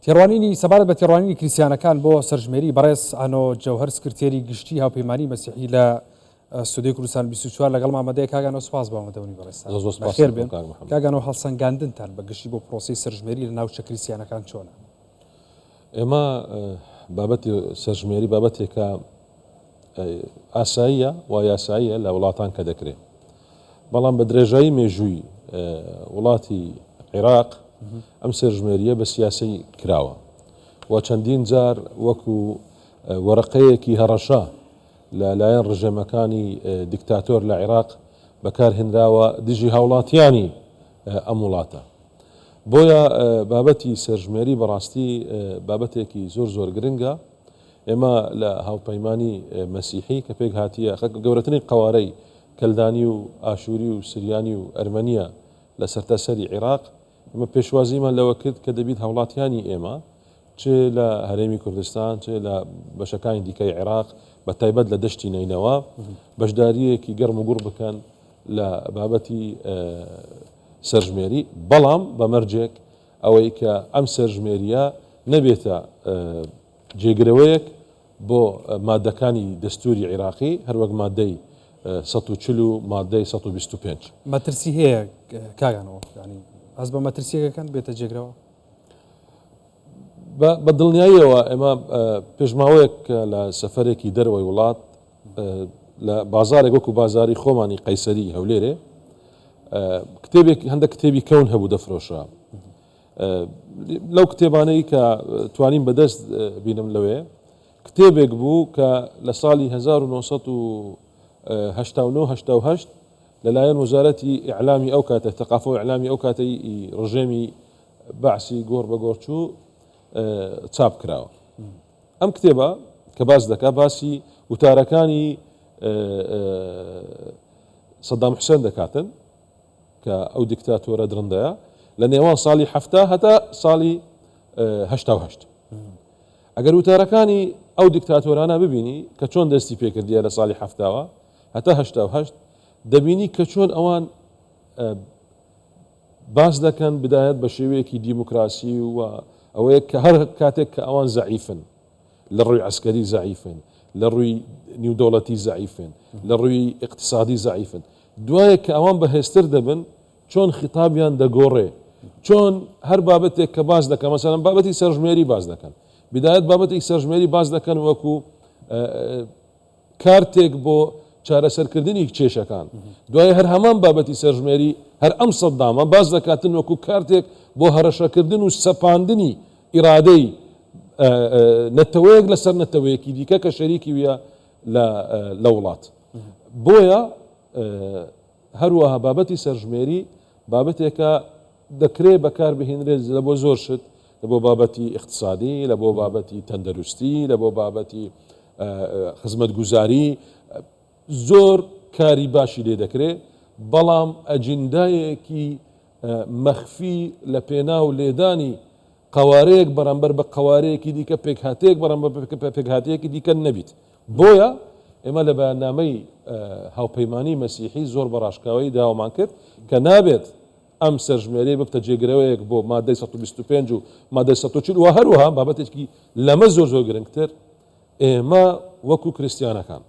تێڕوانینی سەبارەت بە تێڕوانینی کریسیانەکان بۆ سەرژمێری بەڕێز ئانۆ جەوهەر سکرتێری گشتی هاوپەیمانی مەسیحی لە ستۆدیۆی کوردستان 24 لەگەڵ مامەدەیە کاک ئانۆ سوپاس بۆ ئامادەبوونی بەڕێزتان. زۆر زۆر سوپاس بەخێر بێن. کاک محەممەد. کاک ئانۆ هەڵسەنگاندنتان بە گشتی بۆ پرۆسەی سەرژمێری لە ناوچە کریسیانەکان چۆنە؟ ئێمە بابەتی سەرژمێری بابەتێکە ئاساییە و یاساییە لە وڵاتان کە دەکرێت بەڵام بە درێژایی مێژووی وڵاتی عێراق ئەم سەرژمێریە بە سیاسی کراوە و چەندین جار وەکو وەرەقەیەکی هەڕەشە لە لایەن ڕژێمەکانی دیکتاتۆر لە عێراق بەکارهێنراوە دژی هاوڵاتیانی ئەم وڵاتە. بۆیە بابەتی سەرژمێری بەڕاستی بابەتێکی زۆر زۆر گرنگە. ئێمە لە هاوپەیمانی مەسیحی کە پێک هاتیە گەورەترین قەوارەی کەلدانی و ئاشووری و سریانی و ئەرمەنیە لە سەرتاسەری عێراق، ئێمە پێشوازیمان لەوە کرد کە دەبیت هاوڵاتیانی ئێمە چ لە هەرێمی کوردستان چ لە بەشەکانی دیکەی عێراق بە تایبەت لە دەشتی نەینەوا بەشدارییەکی گەرم و گوڕ بکەن لە بابەتی سەرژمێری، بەڵام بە مەرجێک ئەوەی کە ئەم سەرژمێرییە نەبێتە جێگرەوەیەک بۆ مادەکانی دەستوری عیراقی هەروەک مادەی 140 و مادەی 125. مەترسی هەیە کاک ئانۆ یانی هەست بە مەترسیەکەکەن بێتە جێگرەوە؟ بە دڵنیاییەوە ئێمە پێش ماوەیەک لە سەفەرێکی دەرەوەی وڵات لە بازارێک وەکو بازاری خۆمانی قەیسەری هەولێرێ کتێبێک هەندێک کتێبی کەون هەبوو دەفرۆشرا لەو کتێبانەی کە توانیم بەدەست بینم لەوێ کتێبێک بوو کە لە ساڵی 1989 لەلایەن وەزارەتی ئیعلامی ئەو کاتە ثقافە و ئیعلامی ئەو کاتەی ڕژێمی بەعسی گۆڕ بە گۆڕ چوو چاپ کراوە. ئەم کتێبە کە باس دەکات باسی وتارەکانی سەدام حوسێن دەکاتن کە ئەو دیکتاتۆرە درندەیە لە نێوان ساڵی حەفتا هەتا ساڵی 88 ئەگەر وتارەکانی ئەو دیکتاتۆرانە ببینی کە چۆن دەستی پێکردیە لە ساڵی حەفتاوە هەتا 88 دەبینی کە چۆن ئەوان باس دەکەن بدایەت بە شێوەیەکی دیموکراسی و ئەوەیە کە هەر کاتێک کە ئەوان زەعیفن لە ڕووی عسکەری زەعیفن لە ڕووی نیودەوڵەتی زەعیفن لە ڕووی اقتصادی زەعیفن دوایە کە ئەوان بەهێزتر دەبن چۆن خیتابیان دەگۆڕێ چۆن هەر بابەتێک کە باس دەکەن مەسەلەن بابەتی سەرژمێری باس دەکەن بدایەت بابەتی سەرژمێری باس دەکەن وەکو کارتێک بۆ چارەسەرکردنی کێشەکان، دوای هەر هەمان بابەتی سەرژمێری هەر ئەم سەدامە باس دەکاتن وەکو کارتێک بۆ هەرەشەکردن و سەپاندنی ئیرادەی نەتەوەیەک لەسەر نەتەوەیەکی دیکە کە شەریکی ویە لە وڵات. بۆیە هەروەها بابەتی سەرژمێری بابەتێکە دەکرێ بەکار بهێنرێت لە بۆ زۆر شت، لە بۆ بابەتی ئیقتسادی، لە بۆ بابەتی تەندەروستی، لە بۆ بابەتی خزمەتگوزاری، زۆر کاری باشی لێ دەکرێ، بەڵام ئەجیندایەکی مەخفی لە پێناو لێدانی قەوارەیەک بەرامبەر بە قەوارەیەکی دیکە، پێکهاتەیەک بەرامبەر بە پێکهاتەیەکی دیکە نەبیت. بۆیە ئێمە لە بەیاننامەی هاوپەیمانیی مەسیحی زۆر بە ڕاشکاوی داوامان کرد کە نابێت ئەم سەرژمێریە ببتە جێگرەوەیەک بۆ مادەی 125 و مادەی 140 و هەروەها بابەتێکی لەمە زۆر زۆر گرنگتر ئێمە وەکو کریستیانەکان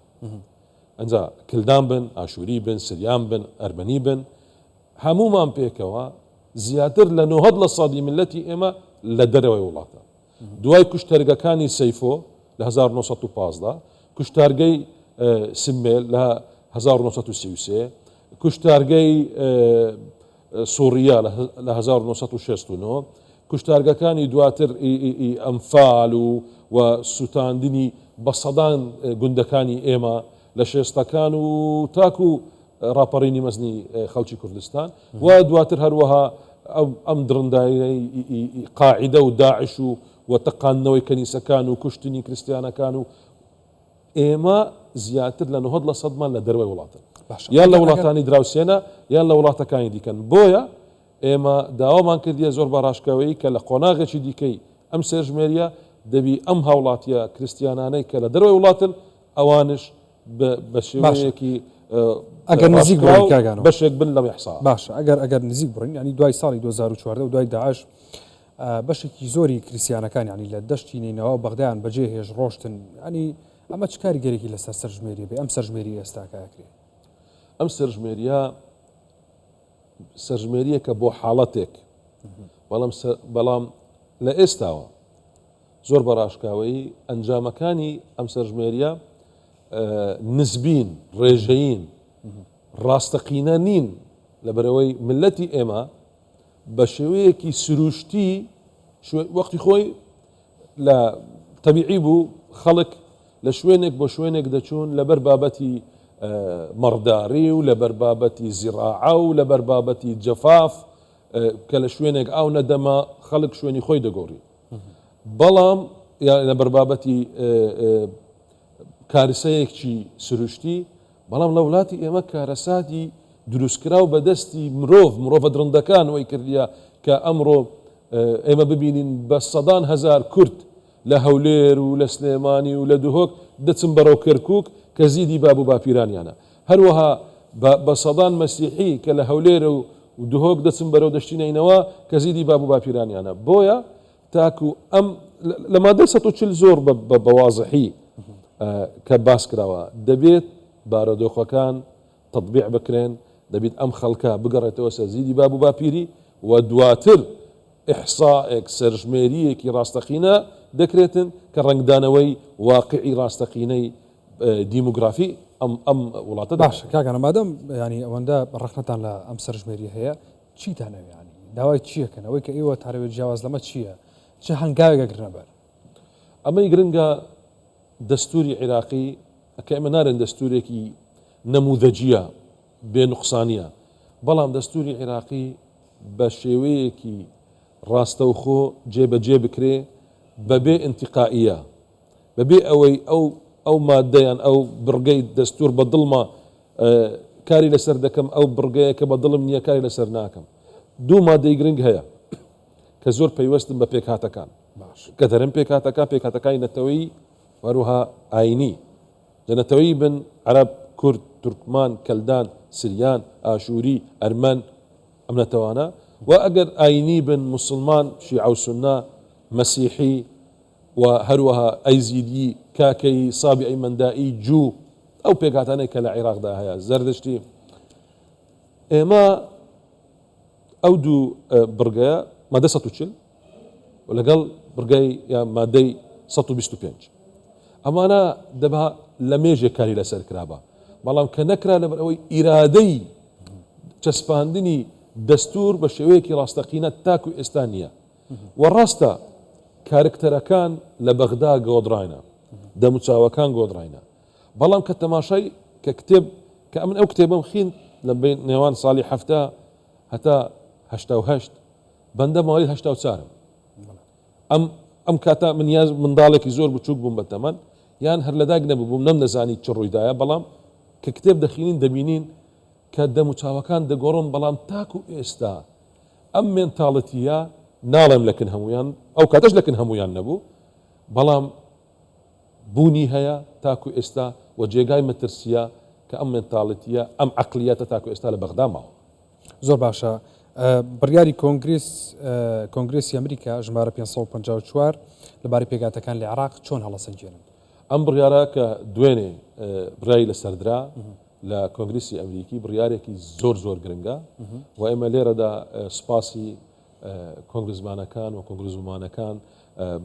ئەنجا کلدان بن، ئاشووری بن، سریان بن، ئەرمەنی بن، هەموومان پێکەوە زیاتر لە 90 لە سەدی میللەتی ئێمە لە دەرەوەی وڵاتە. دوای کوشتەرگەکانی سەیفۆ لە 1915، کوشتارگەی سمێل لە 1933، کوشتارگەی سوڕیا لە 1969، کوشتارگەکانی دواتر ئەنفال و و سوتاندنی بە سەدان گوندەکانی ئێمە لە شێستەکان و تاکو ڕاپەڕینی مەزنی خەڵکی کوردستان و دواتر هەروەها ئەم دڕندانەی قاعیدە و داعش و و تەقاندنەوەی کەنیسەکان و کوشتنی کریستیانەکان و ئێمە زیاتر لە 90 لە سەدمان لە دەروەی وڵاتن یان لە وڵاتانی دراوسێنە یان لە وڵاتەکانی دیکەن بۆیە ئێمە داوامان کردیە زۆر بە ڕاشکاوەیی کە لە قۆناغێکی دیکەی ئەم سەرژمێریە دەبی ئەم هاوڵاتیە کریستیانانەی کە لە دەرەوەی وڵاتن ئەوانش بە شێوەیەکی ئەگەر نزیک بڕین کاک ئانۆ بەشێک بن لەم ئیحسا. باشە ئەگەر ئەگەر نزیک بڕین یانی دوای ساڵی 2014 و دوای داعش. بەشێکی زۆری کریسیانەکان یانی لە دەشتی نەینەوا و بەغدایان بەجێ هێشت ڕۆشتن یانی ئەمە چ کاریگەرێکی لەسەر سەرژمێری بێ ئەم سەرژمێری ئێستاکە ئەکرێ؟ ئەم سەرژمێریە سەرژمێریەکە بۆ حاڵەتێک بەڵام بەڵام لە ئێستاوە زۆر بە ڕاشکاوەیی ئەنجامەکانی ئەم سەرژمێریە نزبین ڕێژەیین ڕاستەقینە نین لەبەرەوەی ملەتی ئێمە بە شێوەیەکی سروشتی وەختی خۆی لە تەبیعی بوو خەڵک لە شوێنێک بۆ شوێنێک دەچوون لەبەر بابەتی مەڕداری و لەبەر بابەتی زیڕاعە و لەبەر بابەتی جەفاف کە لە شوێنێک ئاو نەدەما خەڵک شوێنی خۆی دەگۆڕی بەڵام لەبەر بابەتی کارسەیەکی سروشتی بەڵام لە وڵاتی ئێمە کارەساتی دروستکراو بە دەستی مرۆڤ، مرۆڤە دڕندەکان وای کردیە کە ئەمڕۆ ئێمە ببینین بە سەدان هەزار کورد لە هەولێر و لە سلێمانی و لە دهۆک دەچن بەرەو کەرکوک کە زیدی باب و باپیرانیانە. هەروەها بە سەدان مەسیحی کە لە هەولێر و دهۆک دەچن بەرەو دەشتی نەینەوا کە زیدی باب و باپیرانیانە. بۆیە تاکو ئەم لە مادەی 140 زۆر بە وازحی کە باس کراوە دەبێت بارودۆخەکان تەتبیع بکرێن، دەبیت ئەم خەڵکە بگەڕێتەوە سەر زیدی باب و باپیری و دواتر ئیحسائێک، سەرژمێرییەکی ڕاستەقینە دەکرێتن کە ڕەنگدانەوەی واقیعی ڕاستەقینەی دیموگرافی ئەم ئەم وڵاتە دەکات. باشە کاک ئەنە مادام یانی ئەوەندە ڕەخنەتان لە ئەم سەرژمێریە هەیە چیتان ئەوێ یانی داوای چیەکەن ئەوەی کە ئێوە تانەوێت جیاواز لەمە چییە چ هەنگاوێک ئەگرنە بەر؟ ئەمەی گرنگە دەستوری عیراقی کە ئێمە نارێن دەستورێکی نەموزەجیە بێ نوقسانیە بەڵام دەستوری عیراقی بە شێوەیەکی ڕاستەوخۆ جێبەجێ بکرێ بەبێ ئینتیقائیە بەبێ ئەوەی ئەو ئەو مادە یان ئەو بڕگەی دەستور بە دڵمە کاری لەسەر دەکەم ئەو بڕگەیە کە بە دڵم نییە کاری لەسەر ناکەم دوو مادەی گرنگ هەیە کە زۆر پەیوەستن بە پێکهاتەکان کە دەرم پێکهاتەکان پێکهاتەکانی نەتەوەیی هەروەها ئاینی جە نەتەوەیی بن عەرەب کورد تورکمان کەلدان سریان ئاشووری ئەرمەن ئەم نەتەوانە و ئەگەر ئاینی بن موسڵمان شیعە و سوننە مەسیحی و هەروەها ئەیزیدی کاکەیی سابیعی مەندائی جوو ئەو پێکهاتانەی کە لە عێراقدا هەیە زەردەشتی ئێمە ئەو دوو بڕگەیە مادە 140 و لەگەڵ بڕگەی یا مادەی 125 ئەمانە دەبا لە مێژێک کاری لەسەر کرابا بەڵام کە نەکرا لەبەر ئەوەی ئیرادەی چەسپاندنی دەستور بە شێوەیەکی ڕاستەقینە تاکو ئێستا نییە و ڕاستە کارکتەرەکان لە بەغدا گۆدراینە دەموچاوەکان گۆدراینە بەڵام کە تەماشای کە کتێب کە ئەمن ئەو کتێبەم خیند لە نێوان ساڵی 70 هەتا 88 بەندە ماڵی 84م ئەم ئەم کاتە من یان منداڵێکی زۆر بچووک بووم بە تەمەن یان هەر لەدایک نەبووم نەم دەزانی چ ڕوویدایە بەڵام کە کتێب دەخینین دەبینین کە دەموچاوەکان دەگۆڕن بەڵام تاکو ئێستا ئەم مێنتاڵتیە ناڵێم لەکن هەموویان ئەو کاتەش لەکن هەموویان نەبوو بەڵام بوونی هەیە تاکو ئێستا و جێگای مەترسیە کە ئەم مێنتاڵتیە ئەم عەقلیەتە تاکو ئێستا لە بەغدا ماوە. زۆر باشە بڕیاری کۆنگرس کۆنگرسی ئەمریکا ژمارە 554 لەبارەی پێکهاتەکان لە عێراق چۆن هەڵەسەنگێنن؟ ئەم بڕیارە کە دوێنێ بڕیاری لەسەردرا لە کۆنگرسی ئەمریکی بڕیارێکی زۆر زۆر گرنگە و ئێمە لێرەدا سوپاسی کۆنگرسمانەکان و کۆنگرسومانەکان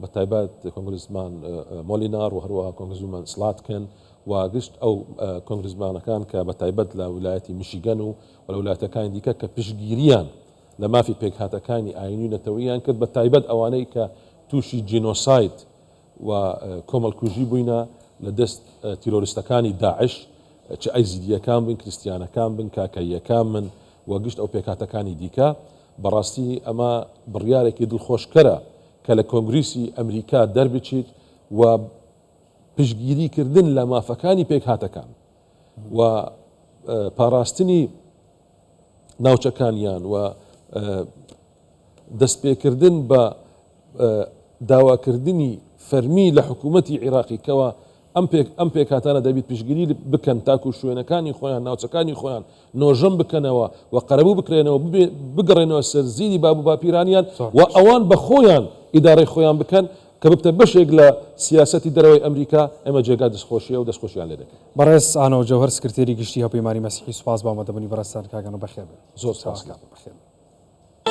بە تایبەت کۆنگرسمان مۆلینار و هەروەها کۆنگرسومان سلاتکن و گشت ئەو کۆنگرسمانەکان کە بە تایبەت لە ویلایەتی میشیگەن و لە ویلایەتەکانی دیکە کە پشتگیریان لە مافی پێکهاتەکانی ئایینی و نەتەوەییان کرد بە تایبەت ئەوانەی کە تووشی جینۆساید و کۆمەڵکوژی بووینە لە دەست تیرۆریستەکانی داعش، چ ئەیزیدییەکان بن، کریستیانەکان بن، کاکەییەکان بن و گشت ئەو پێکهاتەکانی دیکە. بەڕاستی ئەمە بڕیارێکی دڵخۆشکەرە کە لە کۆنگریسی ئەمریکا دەربچیت و پشتگیریکردن لە مافەکانی پێکهاتەکان و پاراستنی ناوچەکانیان و دەستپێکردن بە داواکردنی فەرمی لە حکوومەتی عیراقی کەوا ئەم پێک ئەم پێکهاتانە دەبیت پشتگیری بکەن تاکو شوێنەکانی خۆیان، ناوچەکانی خۆیان نۆژەن بکەنەوە و قەرەبوو بکرێنەوە، بگەڕێنەوە سەر زیدی باب و باپیرانیان و ئەوان بە خۆیان ئیدارەی خۆیان بکەن کە ببتە بەشێک لە سیاسەتی دەرەوەی ئەمریکا، ئێمە جێگا دەستخۆشیە و دەستخۆشیان لێ دەکەین. بەڕێز ئانۆ جەوهەر سکرتێری گشتی هاوپەیمانی مەسیحی سوپاس بۆ ئامادەبوونی بەڕێزتان کاک ئانۆ بەخێر بێن. زۆر سوپاس. بەخێر بێن.